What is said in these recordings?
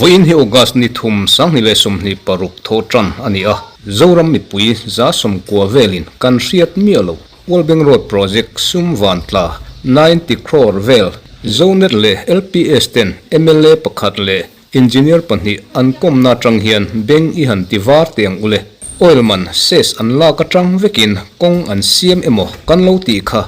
Vawiin hi August ni thum 2026 thawh tan a ni a, Zoram mipui 90% velin kan hriat miah lo. World Road Project sum van tla 90 crore vel Zonet leh LPS ten mla pakhat leh Engineer pahnih an kawmna atang hian beng i han ti var teh ang ule. Oil man cess an lak atang vekin kawng an siam emaw kan lo tih kha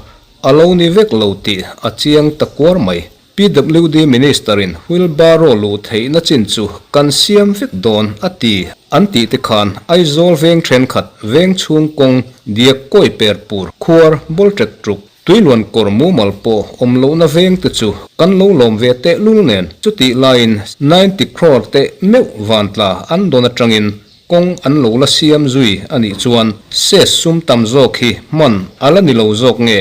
a lo ni vek lo tih a chiang ta kuar mai. PWD Minister in wheelbarrow luh theihna chin chu kan siam vek dawn a ti an tih te khan Aizawl veng thenkhat veng chhung kawng diak kawi per pur khuar bawlṭek ṭuk Tuiluan kawr mumal pawh awm lohna veng te chu kan lo lawm ve teh lul nen chutih laiin 90 crore te meuh vantla an dawn atangin kawng an lo la siam zui a nih chuan cess sum tam zawk hi hman a la ni lo zawk nge?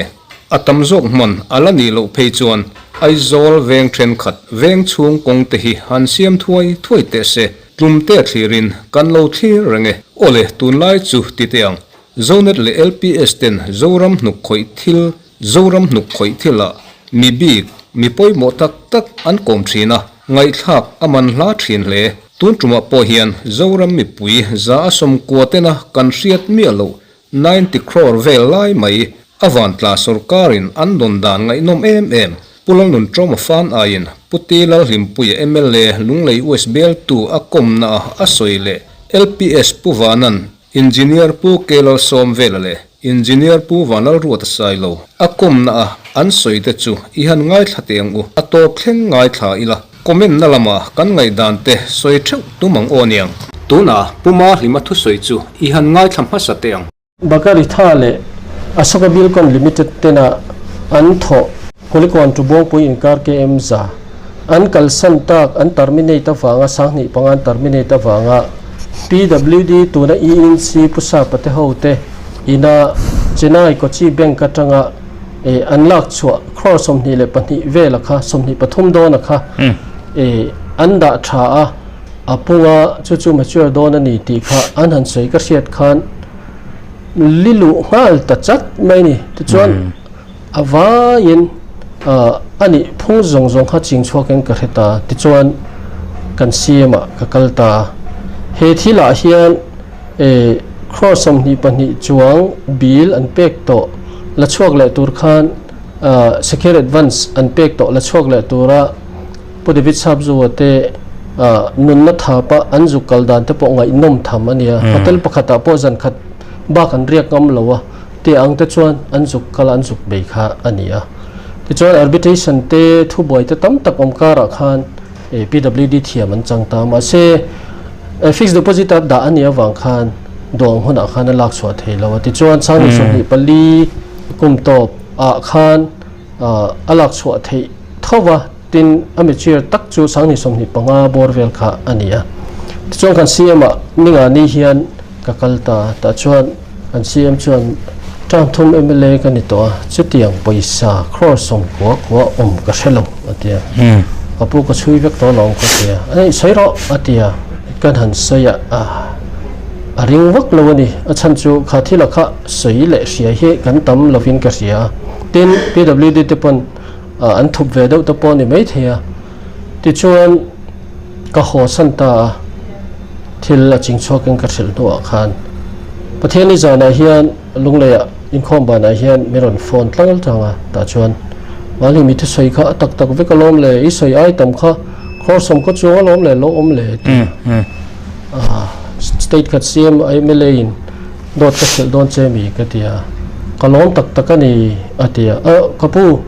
A tam zawk hman a la nih loh phei chuan Aizawl veng thenkhat veng chhung kawng te hi han siam thuai thuai teh se, tlum te thlirin kan lo thlir reng e. Awle tunlai chu ti teh ang. Zonet leh LPS ten Zoram hnuk khawih thil Zoram hnuk khawih thilah mi bik, mi pawimawh tak tak an kawm thin a, ngaihthlak a man hla thin hle. Tun tumah pawh hian Zoram mipui 190 tena kan hriat miah loh 90 crore vel lai mai a vantla sorkarin an dawn dan ngaihnawm em em. Pu Lalnunṭawma fan aiin Pu T Lalhlimpuia mla Lunglei West bialtu a kawmna a sawi leh LPS Pu Vanan Engineer Pu Kelalsawmvela leh Engineer Pu Vanlalruata Sailo a kawmna a an sawi te chu i han ngaithla teh ang u, a tawp thleng ngaithla ila, comment na lama kan ngaihdan te sawi theuh tum ang aw niang. Tunah Pu Mahlima thusawi chu i han ngaithla hmasa teh ang. Bakari Tha leh Ashoka Buildcon Limited tena an thawh Kulikawn Tubuangpui inkar KM za an kalsan tak an terminate avanga 2005 an terminate avanga PWD tuna ENC Pu Sapa te ho te ina Chennai Kochi Bank atanga an lak chhuah crore 22 vela kha 23 dawn a kha an dah tha a a punga chu chu mature dawn a ni tih kha an han sawi ka hriat khan liluh nghal ta chat mai ni. Tichuan a vaiin a nih phung zawng zawng kha ching chhuakin ka hre ta. Tichuan kan CM ah ka kal ta. He thilah hian crore 22 chuang bill an pek tawh la chhuak leh tur khan secure advance an pek tawh la chhuak leh tura Pu David Sapzua te nunna thapa an zuk kal dan te pawh ngaihnawm tham a nia. Hotel pakhatah pawh zan khat bak an riak ngam lo a, tih ang te chuan an zuk kal a, an zuk bei kha a ni a. Tichuan arbitration te thubuai te tam tak awm karah khan PWD thiam an chang ta. Mahse fixed deposit a dah a nih avang khan duang hunah khan a lak chhuah thei lo a. Tichuan 2024 kum tawp ah khan a lak chhuah theih tho va, tin a mature tak chu 2025 bawr vel kha a ni a. Tichuan kan CM ah ninga ni hian ka kal ta, tah chuan kan CM chuan term thum mla ka ni tawh a, chutiang pawisa crore 90 kua awm ka hre lo a ti a. Ka pu ka chhui vek tawh alawm ka ti a, a sawi rawh a ti a, kan han sawi a, a ring vak lo a ni, a chhan chu kha thila kha sawi leh hria hi kan tam lovin ka hria a. Tin, PWD te pawn an thup ve deuh te pawh a ni maithei a. Tichuan, ka haw san ta a, thil a ching chhuakin ka hrilh hnuah khan Pathianni zanah hian Lungleiah inkhawm banah hian min rawn phone tlang tlang a, tah chuan Mahni mi thusawi kha a tak tak vek alawm le, i sawi ai tam kha khawr sawm khaw chuang alawm le, lo awm le ti a. State khat CM mla in Dawt ka hrilh dawn che mi ka ti a, ka lawm tak tak a ni a ti a, Uh ka pu,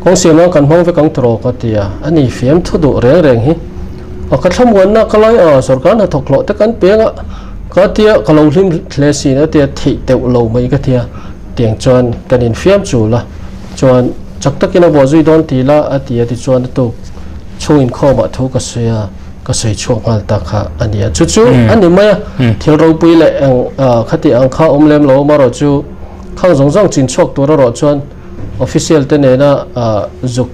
kawng siam nan kan hmang vek ang tawh ka ti a, a ni fiam thu duh reng reng hi a ka thlamuanna ka lai a, sorkar hnathawk hlawh te kan peng a ka ti a, ka lo hlim hle sin a ti a, theih teuh lo mai ka ti a, tiang chuan kan infiam chul a, chuan chak takin a buah zui dawn ti la a ti a, tichuan a tuk chhung inkhawmah thu ka sawi a. Ka sawi chhuak nghal ta kha a ni a. Chu chu a ni mai a, thil ropui leh eng khati ang kha awm lem lo amarawh chu khang zawng zawng chin chhuak tur erawh chuan official te nena zuk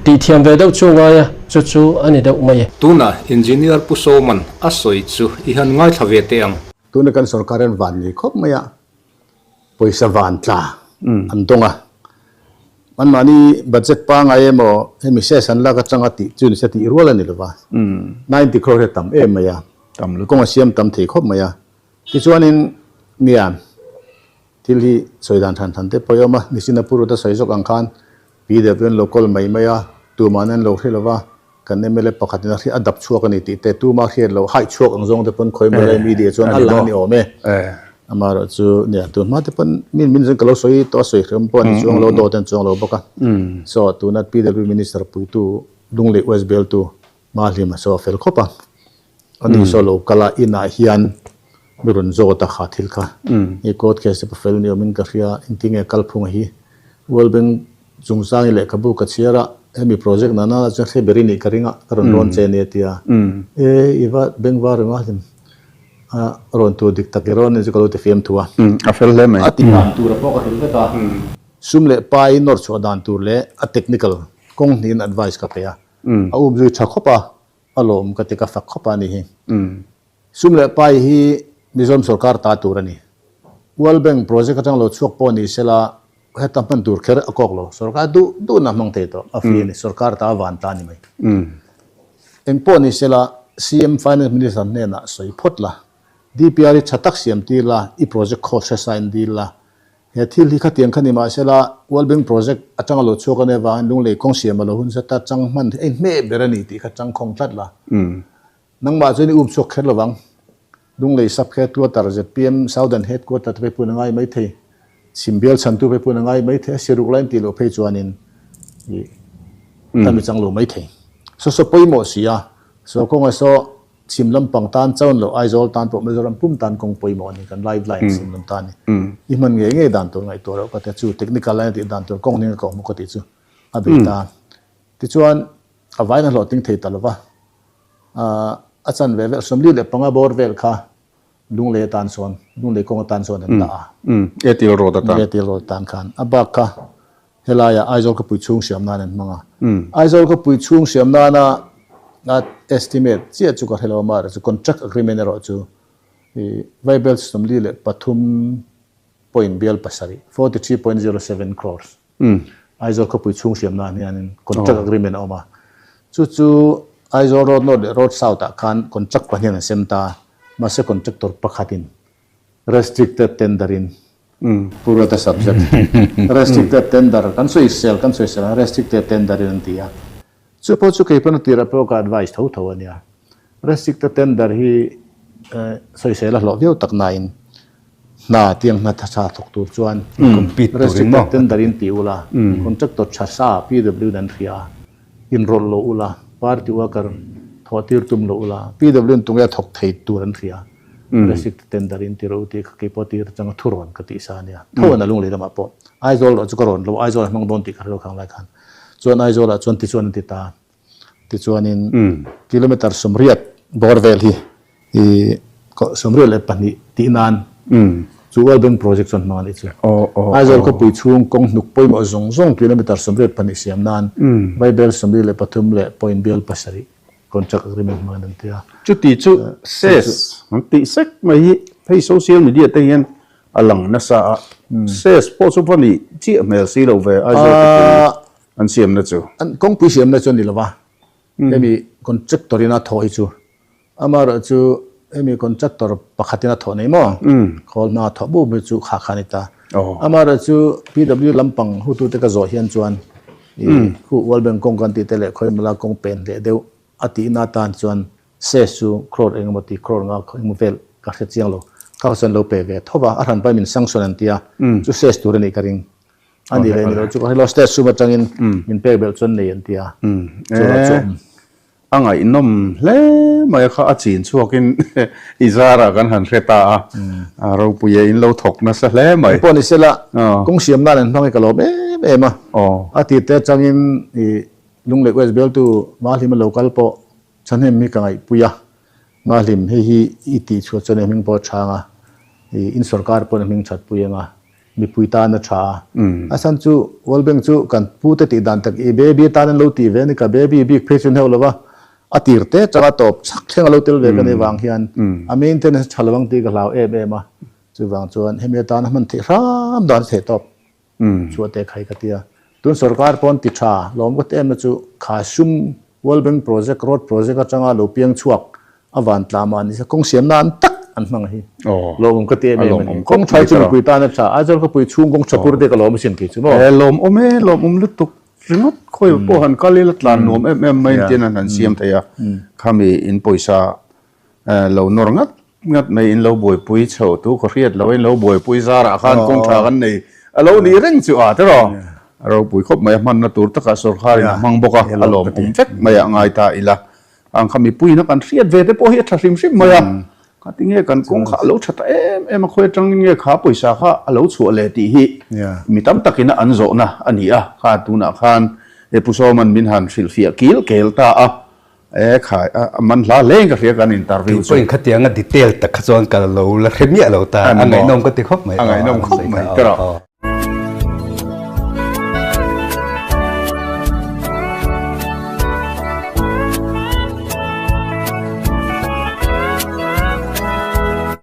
tih thiam ve deuh chu ngai a, chu chu a ni deuh mai e. Tunah Engineer Pu Sawman a sawi chu i han ngaithla ve teh ang. Tuna kan sorkar hian van ni khawp mai a, pawisa van tla. an dawng a. Anmahni budget pangngai emaw hemi cess an lak atanga tih chu nise tih rual a ni lova, 90 crore hi a tam em mai a, kawng a siam tam thei khawp mai a. Tichuanin nia thil hi sawi dan hran hran te pawh i awm a, Nisina Pu Ruta sawi zawk ang khan PW an lo kawl mai mai a, tuma'n an lo hre lova, kan mla pakhatin a hriat a dap chhuak a ni tih te, tuma hriat loh haih chhuak ang zawng te pawn khawi mla media chuan a lang a ni awm e. Amaherawh chu nia tun hma te pawn min min ka lo sawi tawh a sawi hrem pawh a ni chuang lo, dawt an chuang lo bawk a. So tuna PW Minister puitu Lunglei West Beltu Mahlima saw a fel khawp a, ani saw lo kal a inah hian mi rawn zawt a kha thil kha. Hei court case te pawh fel ni awmin ka hria, engtinge kalphunga hi World Bank chungchang i lehkhabu ka chhiar a, hemi project nana la chuan hre ber i nih ka ring a, ka rawn rawn che nia tia. E i va bank var ringawt a hlim a, rawn tur dik tak i rawn ni chu ka lo ti fiam thu a. A fel hle mai. A ti dan tur a pawh ka hrilh vek a, sum leh pai nawr chhuah dan tur leh a technical kawng hnihin advice ka pe a. A um zui tha khawp a, a lawm ka ti ka fak khawp a ni hi. Sum leh pai hi Mizoram sorkar ta tur a ni. World Bank project atang lo chhuak pawh ni sela heta hman tur kher a kawk lo. Sorkar duh duhna hmang thei tawh a free a ni. Sorkar ta a van ta a ni mai. Eng pawh ni sela CM Finance Minister hnenah sawi phawt la, DPR hi tha tak siam tir la, i project cost hre sa in dil la, He thil hi khatiang kha ni mah sela, World Bank project atanga lo chhuak a nih avangin Lunglei kawng siam a lo hun zat a, chang hman hi a inhmeh ber a ni tih kha chang khawng tlat la. Nangmah chuan i up chhuak kher lovang. Lunglei sub headquarter, zpm Southern headquarter te phei pawhin a ngai mai thei, chhim bial chhantu phei pawhin a ngai mai thei, a siruk lai an tih loh phei chuanin i khami chang lo mai thei. Saw saw pawimawh si a, saw kawnga saw Chhim lampang tan chawn loh Aizawl tan pawh Mizoram pum tan kawng pawimawh a ni, kan live line chhim lam tan hi i hman ngei ngei dan tur ngaihtuah loh ka ti a, chu technical line a tih dan tur kawng hning a koh hmu ka tih chu a bei ta. Tichuan a vain a hlawhtling thei ta lova, a chanve vel 45 bawr vel kha Lunglei atan sawn, Lunglei kawng atan sawn an dah a. Airtel road atan. Airtel road atan khan a bak kha Helaia Aizawl khawpui chhung siam nan an hmang a. Aizawl khawpui chhung siam nana a estimate chiah chu ka hre lo a, amaherawhchu contract agreement erawh chu i Vaibel 43 point bial pasarih, 43.07 crores, Aizawl khawpui chhung siam nan hianin contract agreement a awm a. Chu chu Aizawl Road North leh Road South ah khan contract pahnihin an sem ta a, mahse contractor pakhatin restricted tender in Pu Ruata subject restricted tender kan sawisel kan sawisel ang restricted tender in an ti a, chu pawh chu kei pawn a tirah pawh ka advice tho tho a nia. Restricted tender hi sawisel a hlawh viau tak nain hna tiang hna tha tha thawk tur chuan restricted tender in ti ula, contractor tha sa PW in an hria a, inrawlh lo ula, party worker thawh tir tum lo ula, PW in tunge thawk thei tur an hria. Restricted tender in ti ro tih kha kei pawh tir changa thu rawn ka tih sa a nia. Tho an a lunglei lamah pawh Aizawl erawh chu ka rawn lo, Aizawl a hmang dawn tih ka hre lo khang lai khan. Chuan Aizawlah chuan tichuan an ti ta. Tichuanin kilometre 80 bawr vel hi i 82 tih nan chu World Bank project chuan hmang a nih chu. Aizawl khawpui chhung kawng hnuk pawimawh zawng zawng kilometre 82 siam nan Vaibel 73 leh point bial pasarih Contract agreement hmangin an ti a. Chuti chu ses an tih sek mai hi hei social media te hian a lang nasa a, ses pawh chu va nih chiah hmel si lo ve Aizawl khawpui an siamna chu. An kawngpui siamna chu a ni lo va, hemi contractor in a thawh hi chu amaherawh chu hemi contractor pakhat in a thawh nei maw, khawl hma a thawh buk hi chu kha kha a ni ta. Amaherawh chu PW lampang hutute ka zawh hian chuan I khu World Bank kawng kan tih te leh khawimawla kawng pen leh deuh a tihna atan chuan ses chu crore engemaw ti crore nga engemaw vel ka hre chiang lo. Kha kha chuan lo pe ve tho va, a hran pai min sanction an ti a, chu ses tur a nih ka ring. A nih leh ni lo chu ka hre lo, state sum atangin min pek belh chuan nei an ti a, chu erawh chu a awm. A ngaihnawm hle mai a kha a chin chhuakin i zarah kan han hre ta a, a ropui e in lo thawk nasa hle mai. Pawh ni sela kawng siam nan an hmang hi ka lawm em em a, a tir te atangin i Lunglei West bialtu Mahlim a lo kal pawh thahnem hi ka ngaihpui a, Mahlim hei hi i tih chhuah chuan i hming pawh a chhang a, i in sorkar pawhin a hming thatpui ang a. Mipui tan a tha a. A chhan chu World Bank chu kan pu te tih dan tak i baby atan an lo tih ve a ni ka baby bik phei chu hneuh lo va, a tir te changa tawp chhak thleng a lo tel ve ka nih vang hian a maintenance tha lo ang tih ka hlau em em a, chuvang chuan hemi atana hman theih hram dan a theih tawp. Chhuah te khai ka tia. Tun sorkar pawn ti tha lawm ka ti em na chu kha sum World Bank project road project atanga lo piang chhuak a van tla mah ni se kawng siam nan tak an hmang hi lawmawm ka ti em em a ni. Kawng tha hi chu mipui tan a tha Aizawl khawpui chhung kawng tha pur te ka lawm asin kei chu maw. E lawmawm e lawmawm lutuk ringawt khawi pawh han kal ila tlan nuam em em mai tin an han siam thei a khami in pawisa lo nawr ngat ngat mai in lo buaipui chho tu ka hriat lo in lo buaipui zarah khan kawng tha kan nei a lo nih reng chu a tiraw a ropui khawp mai a hmanna tur takah sorkar in a hmang bawk a a lawm awm vek mai ah ngai ta ila ang kha mipui na kan hriat ve te pawh hi a tha hrim hrim mai a kha tinge kan kawng kha a lo tha ta em em a khawi atangin nge kha pawisa kha a lo chhuah leh tih hi mi tam takin a an zawhna a ni a kha tunah khan he Pu Sawman min han hrilhfiah kil kel ta a E khai, a man hla hle in ka hria kan interview chu. Keipawhin khatianga detail tak kha chuan ka lo la hre miah lo ta, a ngaihnawm ka ti khawp mai. A ngaihnawm khawp mai, ka rawh.